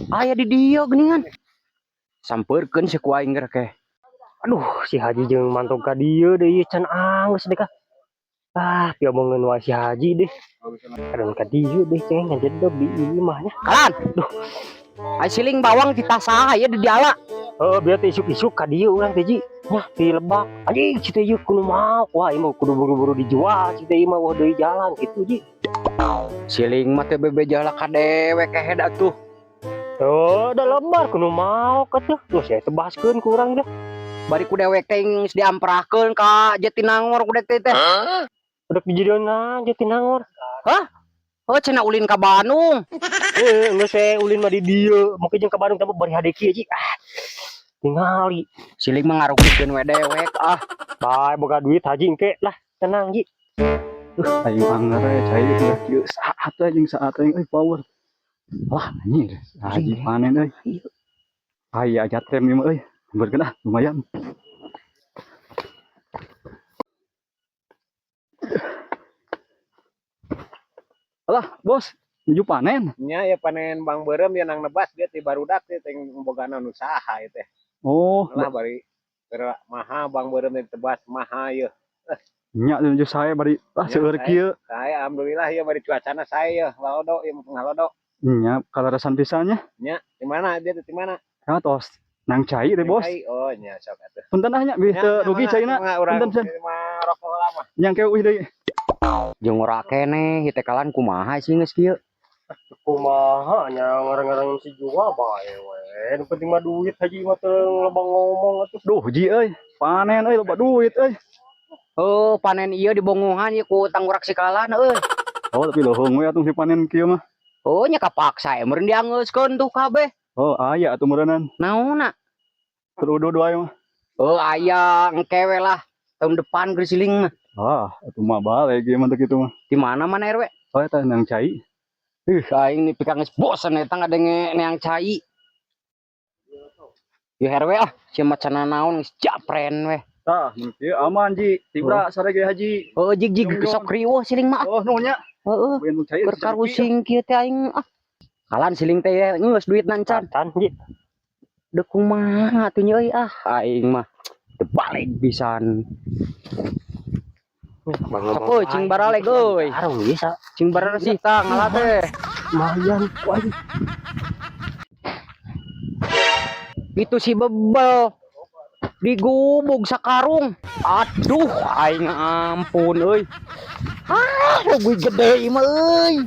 Aya di dieu geuningan. Sampeurkeun si ku aing geura ke. Aduh, si Haji jeung mantog ka dieu deui can anggeus deh kah. Ah, diomongeun wae si Haji deh. Kadang ka dieu deh ceng ngajedog di imah nya. Kalan. Duh. Ai siling bawang ditasah aya di diala. Heeh, biar teh isuk-isuk ka dieu urang teh Ji. Nyah di lebak. Anjing si teh ieu kudu mau. Wah, ieu mah kudu buru-buru dijual si teh ieu mah wah deui jalan gitu Ji. Siling mah teh bebeja lah ka dewek kehed atuh. Oh, da lebar kudu mau atuh. Tuh saya tebaskeun ku urang deh. Bari ku dewek teh geus diamprahkeun ka Jatinangor ku dewek teh teh. Udah dijadieuna Jatinangor. Oh, cenah ulin ka Bandung. Eh, geus we ulin mah di dieu. Mungkin jeung ka Bandung tambah bari hade kieu Ji. Ah. Tingali. Siling mah ngarugikeun we dewek ah. Bae boga duit Haji engke lah, tenang Ji. Aing anger we cai teh kieu saat we jeung saat aing euy power. Wah, anjir, Haji panen euy. Aya jatrem ieu mah euy. Berkeun ah, lumayan. Alah, bos, nuju panen. Nya ya panen bang beureum ya nang nebas dia ti barudak teh teh bogana nu saha ieu teh. Oh, Lah bari keur maha bang beureum teh ditebas maha ieu. nya nuju sae bari ah Nya, seueur sae. kieu. Saya alhamdulillah ieu bari cuacana sae ieu lalodo ieu ngalodo. Nya kalarasan pisan nya. Nya di mana dia teh di mana? Nah, tos nang cai teh, Bos. Cai. Oh nya sok atuh. Punten ah nya bih Nya, teu nya, rugi mangga, caina. mangga, urang Punten, pisan. mah rokok heula mah. Nyang ke euy deui. Jeung ora keneh ieu teh kalan kumaha sih geus kieu. Kumaha nya ngarang-ngarang si jual bae we. Nu penting mah duit Haji mah teu loba ngomong atuh. Duh, Ji euy, panen euy loba duit euy. Oh, panen ieu dibongohan ieu ku tanggurak sikalan euy. Oh, tapi leuheung we atuh si panen kieu mah. Oh, nya kapaksa meureun diangeuskeun tuh kabeh. Oh, aya atuh meureunnan. Naonna? Terudud wae mah. Oh, aya engke we lah. Tahun depan keur siling mah. Ah, atuh mah balik ieu mah teu kitu mah. Di mana mana RW? Oh, eta nang cai. Ih, aing nih pikang geus bosen eta ngadenge neang cai. Yeuh RW ah, sia mah cenah naon geus japren we. Tah, mun kieu aman Ji. Tibra sare ge Haji. Heuh jig jig Jong-jong. sok riweuh siling mah. Oh, nuhun nya. Heeh, Bagian mun cai keur karusing kieu teh aing ah. Kalan siling teh ye geus duit nancan. Can Ji. Deu kumaha atuh nya euy ah, aing mah teu balik pisan. Bang Sok euy cing baraleg euy. Arung bisa. Cing bararesih tah ngalah teh. Lumayan ku aing. Itu si bebel digubug sakarung. Aduh, aing ampun euy. Ah, rugi gede ieu mah euy.